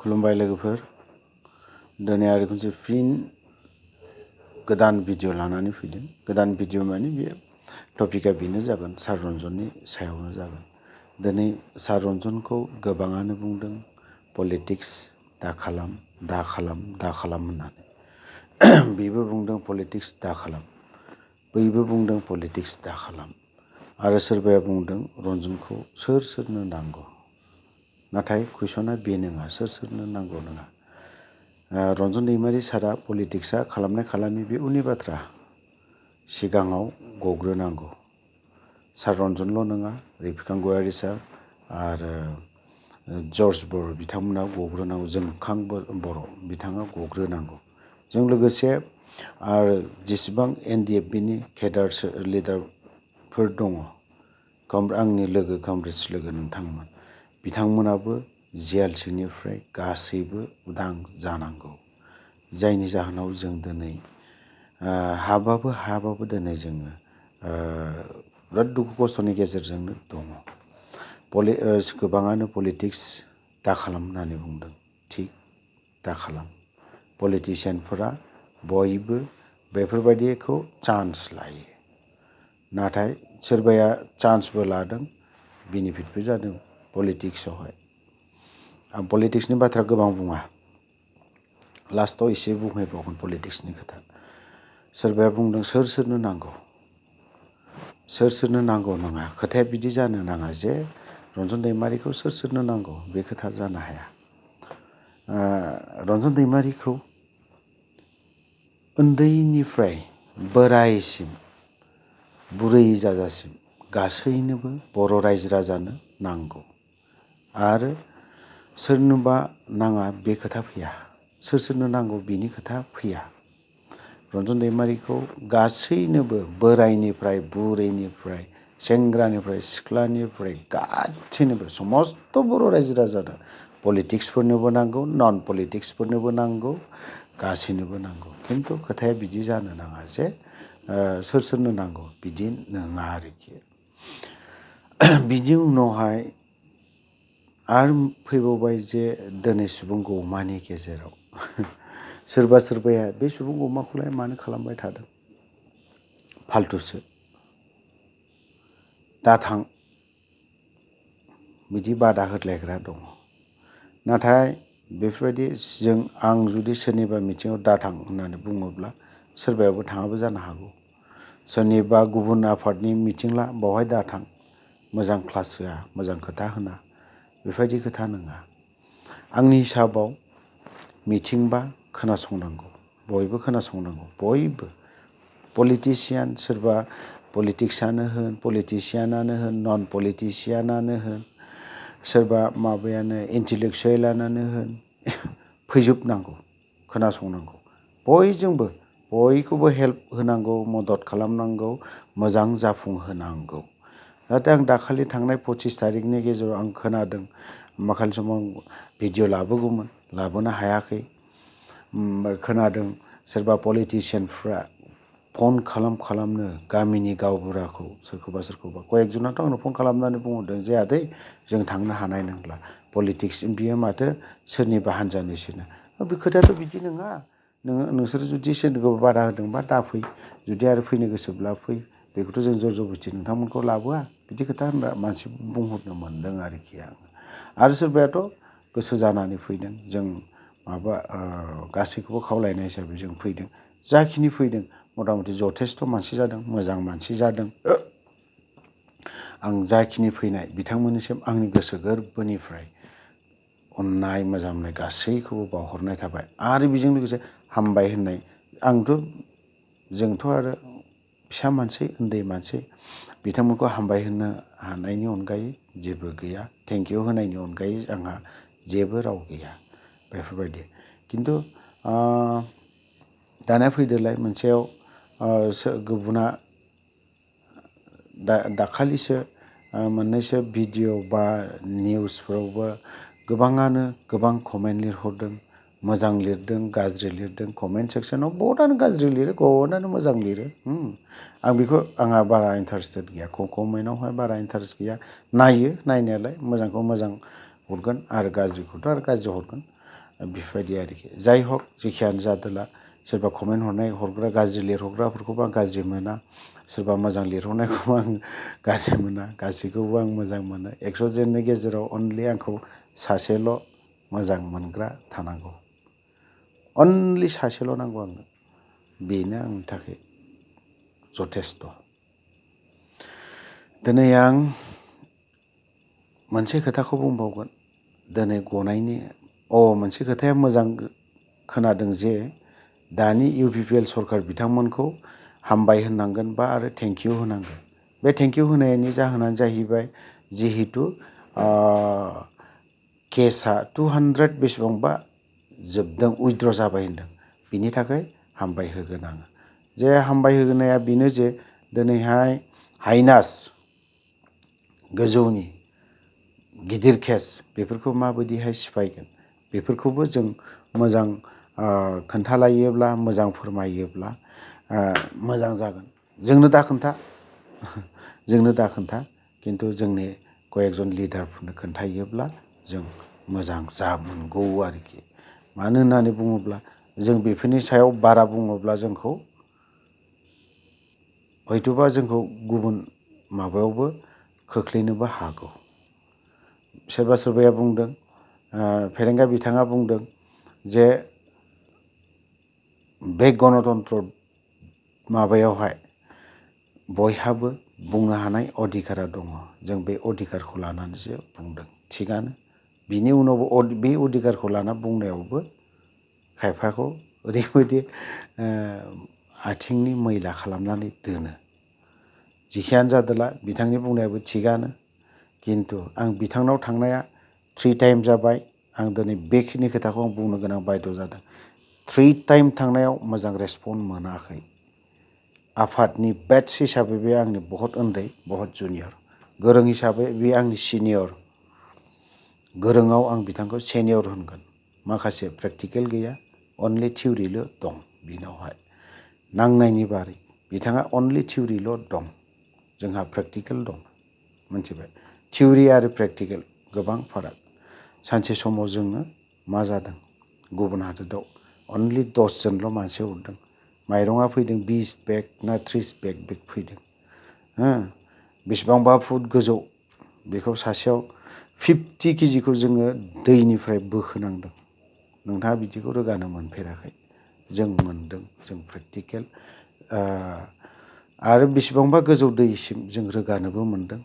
खुलुमबाय लोगोफोर दिनै आरो खनसे फिन गोदान भिडिअ लानानै फैदों गोदान भिडिअ माने बे टपिकआ बेनो जागोन सार रन्जननि सायावनो जागोन दिनै सार रन्जनखौ गोबाङानो बुंदों पलिटिक्स दा खालाम होननानै बेबो बुंदों पलिटिक्स दा खालाम बैबो बुंदों पलिटिक्स दा खालाम आरो सोरबाया बुंदों रन्जनखौ सोरनो नांगौ नाथाय कुइसना बे नङा सोरनो नांगौ नङा रन्जन दैमारि सारा पलिटिक्सआ खालामनाय खालामि बे उननि बाथ्रा सिगाङाव गग्रोनांगौ सार रन्जनल' नङा रिफिकां गयारि सार आरो जर्ज बर' बिथांमोना गग्रोनांगौ जोंखां बर' बिथाङा गग्रोनांगौ जों लोगोसे आरो जेसेबां NDFBनि केडार लिडारफोर दङ आंनि लोगो कमरेड्स लोगो नोंथांमोन बिथांमोनाबो जेल सिंनिफ्राय गासैबो उदां जानांगौ जायनि जाहोनाव जों दिनै हाबाबो दिनै जोङो बिराद दुखु खस्थ'नि गेजेरजोंनो दङ गोबाङानो पलिटिक्स दा खालाम होननानै बुंदों थिग दा खालाम पलिटिसियानफोरा बयबो बेफोरबायदिखौ चान्स लायो नाथाय सोरबाया चान्सबो लादों बेनिफिटबो जादों पलिटिक्सआवहाय आं पलिटिक्सनि बाथ्रा गोबां बुङा लास्टआव एसे बुंहैबावगोन पलिटिक्सनि खोथा सोरबाया बुंदों सोरनो नांगौ नङा खोथाया बिदि जानो नाङा जे रन्जन दैमारिखौ सोरनो नांगौ बे खोथा जानो हाया रन्जन दैमारिखौ उन्दैनिफ्राय बोरायसिम बुरै जाजासिम गासैनोबो बर' रायजो राजानो नांगौ आरो सोरनोबा नाङा बे खोथा फैया सोरनो नांगौ बिनि खोथा फैया रन्जन दैमारिखौ गासैनोबो बोरायनिफ्राय बुरैनिफ्राय सेंग्रानिफ्राय सिख्लानिफ्राय गासैनोबो समस्त बर' रायजो राजानो पलिटिक्सफोरनोबो नांगौ नन पलिटिक्सफोरनोबो नांगौ गासैनोबो नांगौ खिन्थु खोथाया बिदि जानो नाङा जे सोरनो नांगौ बिदि नङा आरोखि बिनि उनावहाय आरो फैबावबाय जे दिनै सुबुं गौमानि गेजेराव सोरबाया बे सुबुं गौमाखौलाय मानो खालामबाय थादों फाल्थुसो दा थां बिदि बादा होलायग्रा दङ नाथाय बेफोरबायदि आं जुदि सोरनिबा मिथिङाव दा थां होननानै बुङोब्ला सोरबायाबो थाङाबो जानो हागौ सोरनिबा गुबुन आफादनि मिथिंला बावहाय दा थां मोजां क्लास होआ मोजां खोथा होना बेबायदि खोथा नङा आंनि हिसाबाव मिथिंबा खोनासंनांगौ बयबो खोनासंनांगौ बयबो पलिटिसियान सोरबा पलिटिक्सआनो पलिटिसियानानो होन नन पलिटिसियानानो होन सोरबा माबायानो इन्टेलेक्सुयेलानो होन फैजोबनांगौ खोनासंनांगौ बयखौबो हेल्प होनांगौ मदद खालामनांगौ मोजां जाफुंहोनांगौ नाथाय आं दाखालि थांनाय 25 तारिखनि गेजेराव आं खोनादों माखासे समाव भिडिअ लाबोगौमोन लाबोनो हायाखै खोनादों सोरबा पलिटिसियानफ्रा फन खालामनो गामिनि गावबुराखौ सोरखौबा कयेकजनाथ' आंनो फन खालामनानै बुंहरदों जे आदै जों थांनो हानाय नंला पलिटिक्स बियो माथो सोरनिबा हान्जानिसोनो बे खोथायाथ' बिदि नङा नोंसोर जुदि सोरखौबा बादा होदोंबा दाफै जुदि आरो फैनो गोसोब्ला फै बेखौथ' जों जर जबस्थि नोंथांमोनखौ लाबोआ बिदि खोथा होनबा मानसि बुंहरनो मोनदों आरोखि आङो आरो सोरबायाथ' गोसो जानानै फैदों जों गासैखौबो खावलायनाय हिसाबै जों फैदों जाखिनि फैदों मथा मथि जथेस्थ' मानसि जादों मोजां मानसि जादों आं जाखिनि फैनाय बिथांमोननिसिम आंनि गोसो गोरबोनिफ्राय अननाय मोजां मोननाय गासैखौबो बावहरनाय थाबाय आरो बेजों लोगोसे हामबाय होननाय जोंथ' आरो फिसा मानसि उन्दै मानसि बिथांमोनखौ हामबाय होनो हानायनि अनगायै जेबो गैया थेंक इउ होनायनि अनगायै आंहा जेबो राव गैया बेफोरबायदि खिन्थु दाना फैदोलाय मोनसेयाव गुबुना दाखालिसो मोननैसो भिडिअ बा निउसफ्रावबो गोबाङानो गोबां कमेन्ट लिरहरदों मोजां लिरदों गाज्रि लिरदों कमेन्ट सेक्सनाव बहुतआनो गाज्रि लिरो बहुतआनो मोजां लिरो आं बेखौ आंहा बारा इन्टारेस्टेड गैया कमेन्टआवहाय बारा इन्टारेस्ट गैया नायो नायनायालाय मोजांखौ मोजां हरगोन आरो गाज्रिखौथ' आरो गाज्रि हरगोन बेफोरबायदि आरोखि जाय हक जेखियानो जादोला सोरबा कमेन्ट हरग्रा गाज्रि लिरहरग्राफोरखौबो आं गाज्रि मोना सोरबा मोजां लिरहरनायखौबो आं गाज्रि मोना गासैखौबो आं मोजां मोनो 100 जननि गेजेराव अनलि आंखौ सासेल' मोजां मोनग्रा थानांगौ अनलि सासेल' नांगौ आंनो बेनो आंनि थाखाय जथेस्थ' दिनै आं मोनसे खोथाखौ बुंबावगोन दिनै गनायनि मोनसे खोथाया मोजां खोनादों जे दानि UPPL सरखार बिथांमोनखौ हामबाय होननांगोन बा आरो थेंकिउ होनांगोन बे थेंकिउ होनायनि जाहोनानो जाहैबाय जिहेतु केसआ 200 बेसेबांबा जोबदों उइथड्र जाबाय होनदों बिनि थाखाय हामबाय होगोन आङो जे हामबाय होनाया बेनो जे दिनैहाय हाइनास गोजौनि गिदिर केस बेफोरखौ माबायदिहाय सिफायगोन बेफोरखौबो जों मोजां खोन्थालायोब्ला मोजां फोरमायोब्ला मोजां जागोन जोंनो दा खोन्था खिन्थु जोंनि कयेकजन लिडारफोरनो खोन्थायोब्ला जों मोजां जागौ आरोखि मानो होननानै बुङोब्ला जों बेफोरनि सायाव बारा बुङोब्ला जोंखौ हयथ'बा जोंखौ गुबुन माबायावबो खोख्लैनोबो हागौ सोरबा सोरबाया बुंदों फेरेंगा बिथाङा बुंदों जे बे गणतन्त्र माबायावहाय बयहाबो बुंनो हानाय अधिकारा दङ जों बे अधिकारखौ लानानैसो बुंदों थिगानो बिनि उनावबो बे अधिकारखौ लाना बुंनायावबो खायफाखौ ओरैबायदि आथिंनि मैला खालामनानै दोनो जिखियानो जादोला बिथांनि बुंनायाबो थिगानो खिन्थु आं बिथांनाव थांनाया 3 टाइम जाबाय आं दिनै बेखिनि खोथाखौ आं बुंनो गोनां बायद' जादों 3 टाइम थांनायाव मोजां रेसपन्स मोनाखै आफादनि बेटस हिसाबै बे आंनि बहुत उन्दै बहुत जुनियर गोरों हिसाबै बे आंनि सिनियर गोरोङाव आं बिथांखौ सेनियर होनगोन माखासे प्रेक्टिकेल गैया अनलि थिउरिल' दं बिनावहाय नांनायनि बारै बिथाङा अनलि थिउरिल' दं जोंहा प्रेक्टिकेल दं मोनथिबाय थिउरि आरो प्रेक्टिकेल गोबां फाराग सानसे समाव जोङो मा जादों गुबुन हादोराव अनलि 10 जनल' मानसि हरदों माइरङा फैदों 20 बेग ना 30 बेग फैदों बेसेबांबा फुट गोजौ बेखौ सासेयाव 50 केजिखौ जोङो दैनिफ्राय बोखोनांदों नोंथाङा बिदिखौ रोगानो मोनफेराखै जों मोनदों जों प्रेक्टिकेल आरो बेसेबांबा गोजौ दैसिम जों रोगानोबो मोनदों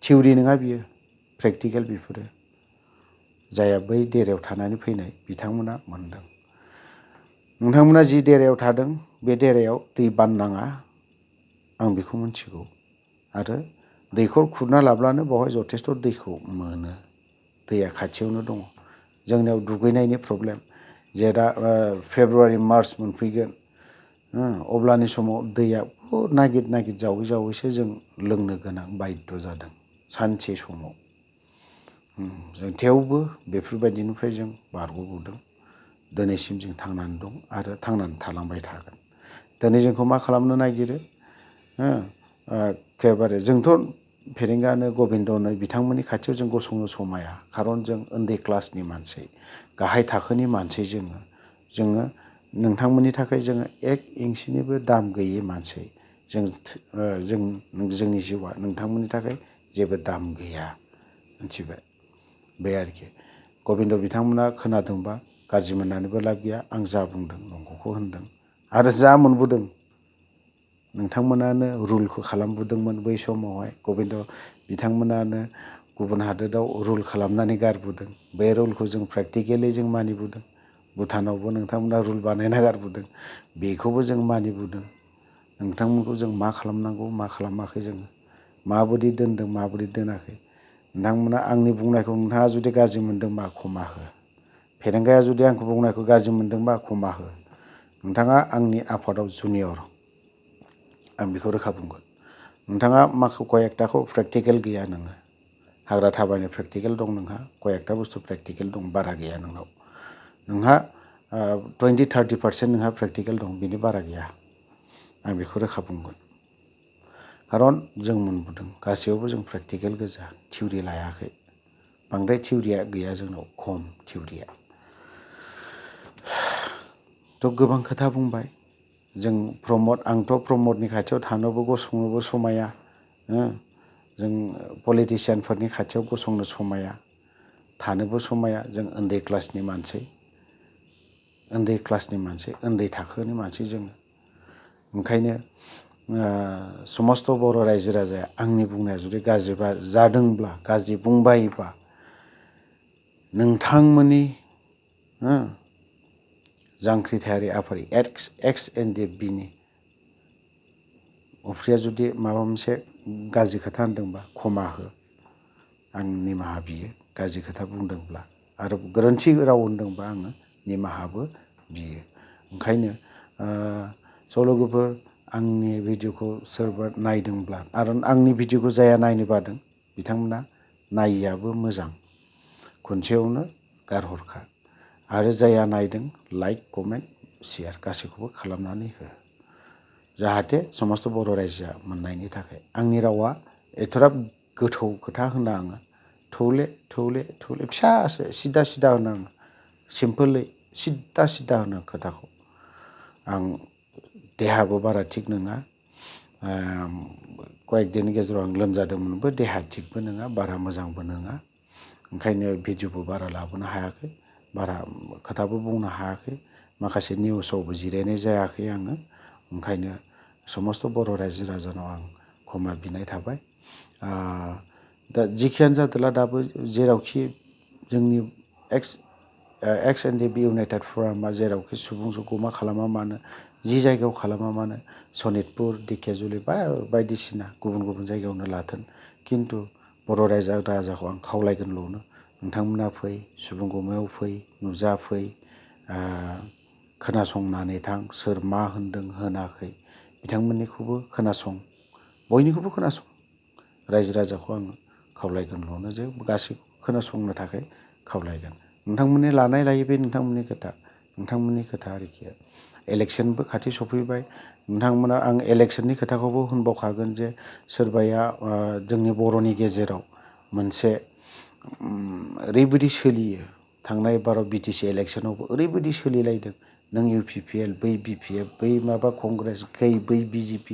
थिउरि नङा बियो प्रेक्टिकेल बेफोरो जायहा बै देरायाव थानानै फैनाय बिथांमोना मोनदों नोंथांमोना जि देरायाव थादों बे देरायाव दै बाननाङा आं बेखौ मिथिगौ आरो दैखर खुरना लाब्लानो बेवहाय जथेस्थ' दैखौ मोनो दैया खाथियावनो दङ जोंनियाव दुगैनायनि प्रब्लेम जेला फेब्रुवारि मार्च मोनफैगोन अब्लानि समाव दैया नागिर जावैसो जों लोंनो गोनां बायद' जादों सानसे समाव जों थेवबो बेफोरबायदिनिफ्राय जों बारग'बोदों दिनैसिम जों थांनानै दं आरो थांनानै थालांबाय थागोन दिनै जोंखौ मा खालामनो नागिरो एखेबारे जोंथ' फेरेंगानो गबिन्दनो बिथांमोननि खाथियाव जों गसंनो समाया खारन जों उन्दै क्लासनि मानसि गाहाय थाखोनि मानसि जोङो नोंथांमोननि थाखाय जोङो 1 इंसिनिबो दाम गैयै मानसि जोंनि जिउआ नोंथांमोननि थाखाय जेबो दाम गैया मिथिबाय बे आरोखि गबिन्द बिथांमोना खोनादोंबा गाज्रि मोननानैबो लाब गैया आं जा बुंदों नंगौखौ होनदों आरो जा मोनबोदों नोंथांमोनानो रुलखौ खालामबोदोंमोन बै समावहाय गबिन्द बिथांमोनानो गुबुन हादोराव रुल खालामनानै गारबोदों बे रुलखौ जों प्रेक्टिकेलि जों मानिबोदों भुटानावबो नोंथांमोना रुल बानायना गारबोदों बेखौबो जों मानिबोदों नोंथांमोनखौ जों मा खालामनांगौ मा खालामाखै जोङो माबायदि दोनदों माबायदि दोनाखै नोंथांमोना आंनि बुंनायखौ नोंथाङा जुदि गाज्रि मोनदोंबा क्षमा हो फेरेंगाया जुदि आंखौ बुंनायखौ गाज्रि मोनदोंबा क्षमा हो नोंथाङा आंनि आफादाव जुनियर आं बेखौ रोखा बुंगोन नोंथाङा माखौ कयेकटाखौ प्रेक्टिकेल गैया नोङो हाग्रा थाबायनो प्रेक्टिकेल दं नोंहा कयेकटा बुस्थु प्रेक्टिकेल दं बारा गैया नोंहा 20-30% नोंहा प्रेक्टिकेल दं बिनि बारा गैया आं बेखौ रोखा बुंगोन खारन जों मोनबोदों गासैयावबो जों प्रेक्टिकेल गोजा थिउरि लायाखै बांद्राय थिउरिया गैया जोंनाव खम थिउरिया थ' गोबां खोथा बुंबाय जों आंथ' प्रमदनि खाथियाव थानोबो गसंनोबो समाया जों पलिटिसियानफोरनि खाथियाव गसंनो समाया थानोबो समाया जों उन्दै क्लासनि मानसि उन्दै थाखोनि मानसि जोङो ओंखायनो समस्त बर' रायजो राजाया आंनि बुंनाया जुदि गाज्रि जादोंब्ला गाज्रि बुंबायबा नोंथांमोननि जांख्रिथायारि आफाद एक्स एन डि एफ बि नि अफ्रिया जुदि माबा मोनसे गाज्रि खोथा होनदोंबा क्षमा हो आं निमाहा बियो गाज्रि खोथा बुंदोंब्ला आरो गोरोन्थि राव होनदोंबा आङो निमाहाबो बियो ओंखायनो सल'गोफोर आंनि भिडिअखौ सोरबा नायदोंब्ला आरो आंनि भिडिअखौ जाया नायनो बादों बिथांमोना नायियाबो मोजां खनसेयावनो गारहरखा आरो जाया नायदों लाइक कमेन्ट शेयार गासैखौबो खालामनानै हो जाहाथे समस्त बर' रायजोआ मोननायनि थाखाय आंनि रावा एथ'राब गोथौ खोथा होना आङो थौले फिसासो सिदा होनो आङो सिम्पोलै सिदा होनो खोथाखौ आं देहाबो बारा थिग नङा कয়েकदिननि गेजेराव आं लोमजादोंमोनबो देहा थिगबो नङा बारा मोजांबो नङा ओंखायनो भिडिअबो बारा लाबोनो हायाखै बारा खोथाबो बुंनो हायाखै माखासे निउसावबो जिरायनाय जायाखै आङो ओंखायनो समस्त बर' रायजो राजानाव आं क्षमा बिनाय थाबाय दा जिखियानो जादोला दाबो जेरावखि जोंनि X N D F B United फरामा जेरावखि सुबुं जथुम्मा खालामा मानो जि जायगायाव खालामा मानो सनितपुर धेकियाजुलि बा बायदिसिना गुबुन जायगायावनो लाथों खिन्थु बर' रायजो राजाखौ आं खावलायगोनल'नो नोंथांमोना फै सुबुंगमायाव फै नुजाफै खोनासंनानै थां सोर मा होनदों होनाखै बिथांमोननिखौबो खोनासं बयनिखौबो खोनासं रायजो राजाखौ आङो खावलायगोनल'नो जे गासैखौबो खोनासंनो थाखाय खावलायगोन नोंथांमोननि लानाय लायै बे नोंथांमोननि खोथा आरोखि इलेक्सनबो खाथि सफैबाय नोंथांमोना आं इलेक्सननि खोथाखौबो होनबावखागोन जे सोरबाया जोंनि बर'नि गेजेराव मोनसे ओरैबायदि सोलियो थांनाय बाराव बिटिसि इलेक्सनावबो ओरैबायदि सोलिलायदों नों UPPL बै BPF बै माबा कंग्रेस बै BJP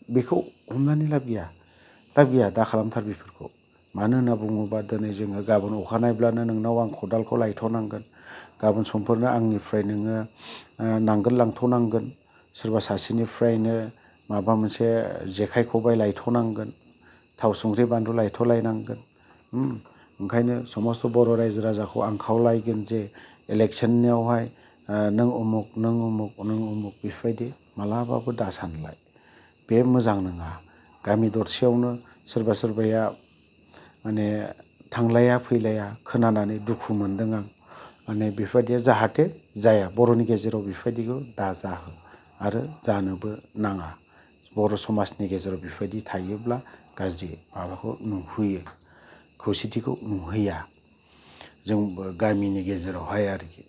बेखौ हमनानै लाब गैया दा खालामथार बेफोरखौ मानो होनना बुङोबा दिनै जोङो गाबोन अखानायब्लानो नोंनाव आं खदालखौ लायथ'नांगोन गाबोन समफोरनो आंनिफ्राय नोङो नांगोल लांथ'नांगोन सोरबा सासेनिफ्रायनो माबा मोनसे जेखाइ खबाइ लायथ'नांगोन थाव संख्रि बानलु लायथ'लायनांगोन ओंखायनो समस्त बर' रायजो राजाखौ आं खावलायगोन जे इलेक्सननियावहाय नों उमुक बेफोरबायदि मालाबाबो दा सानलाय बे मोजां नङा गामि दरसेयावनो सोरबाया माने थांलाया फैलाया खोनानानै दुखु मोनदों आं माने बेफोरबायदिया जाहाथे जाया बर'नि गेजेराव बेफोरबायदिखौ दाजाहो आरो जानोबो नाङा बर' समाजनि गेजेराव बेफोरबायदि थायोब्ला गाज्रि माबाखौ नुहोयो खौसेथिखौ नुहोया जों गामिनि गेजेरावहाय आरोखि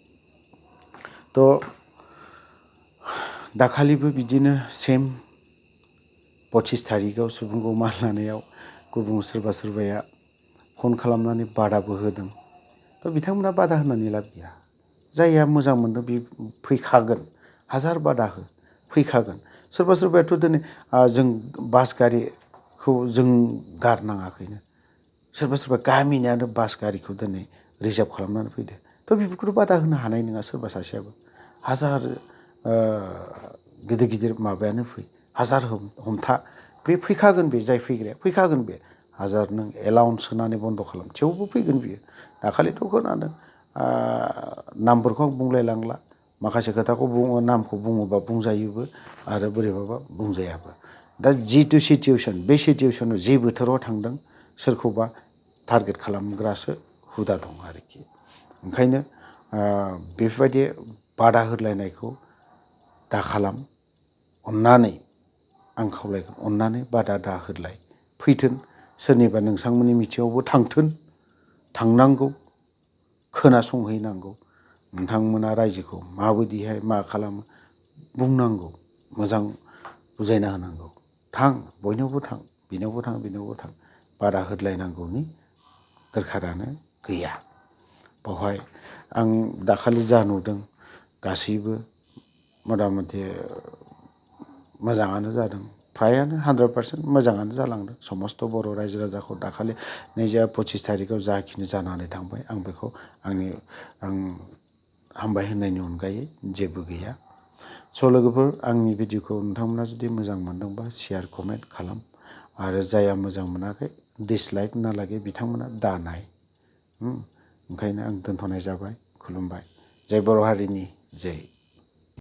थ' दाखालिबो बिदिनो सेम 25 थारिखआव सुबुंगौमा लानायाव गुबुन सोरबाया फन खालामनानै बादाबो होदों थ' बिथांमोना बादा होनानै लाब गैया जायहा मोजां मोनदों बे फैखागोन हाजार बादा हो फैखागोन सोरबायाथ' दिनै जों बास गारिखौ जों गारनाङाखैनो सोरबा गामिनियानो बास गारिखौ दिनै रिजार्भ खालामनानै फैदो थ' बेफोरखौथ' बादा होनो हानाय नङा सोरबा सासेयाबो हाजार गिदिर माबायानो फै हाजार हमथा बे फैखागोन बे जाय फैग्राया फैखागोन बे हाजार नों एलाउन्स होनानै बन्द' खालाम थेवबो फैगोन बियो दाखालिथ' खोनादों नामफोरखौ आं बुंलायलांला माखासे खोथाखौ नामखौ बुङोबा बुंजायोबो आरो बोरैबाबा बुंजायाबो दा जिथु सिटुवेसन बे सिटुवेसनाव जे बोथोराव थांदों सोरखौबा टारगेट खालामग्रासो हुदा दं आरोखि ओंखायनो बेफोरबायदि बादा होलायनायखौ दा खालाम अननानै आं खावलायगोन अननानै बादा दा होलाय फैथों सोरनिबा नोंथांमोननि मिथिङावबो थांनांगौ खोनासंहैनांगौ नोंथांमोना रायजोखौ माबायदिहाय मा खालामो बुंनांगौ मोजां बुजायना होनांगौ थां बयनावबो थां बेनावबो थां बादा होलायनांगौनि दोरखारानो गैया बावहाय आं दाखालि जा नुदों गासैबो मथा मथि मोजाङानो जादों। फ्रायानो 100% मोजाङानो जालांदों। समस्त बर' रायजो राजाखौ दाखालि 25 थारिखआव जाखिनि जानानै थांबाय आं बेखौ आं हामबाय होननायनि अनगायै जेबो गैया। स' लोगोफोर आंनि भिडिअखौ नोंथांमोना जुदि मोजां मोनदोंबा शेयार कमेन्ट खालाम आरो जायहा मोजां मोनाखै डिसलाइक होना लागै बिथांमोना दानाय। ओंखायनो आं दोनथ'नाय जाबाय। खुलुमबाय। जय बर' हारिनि जय।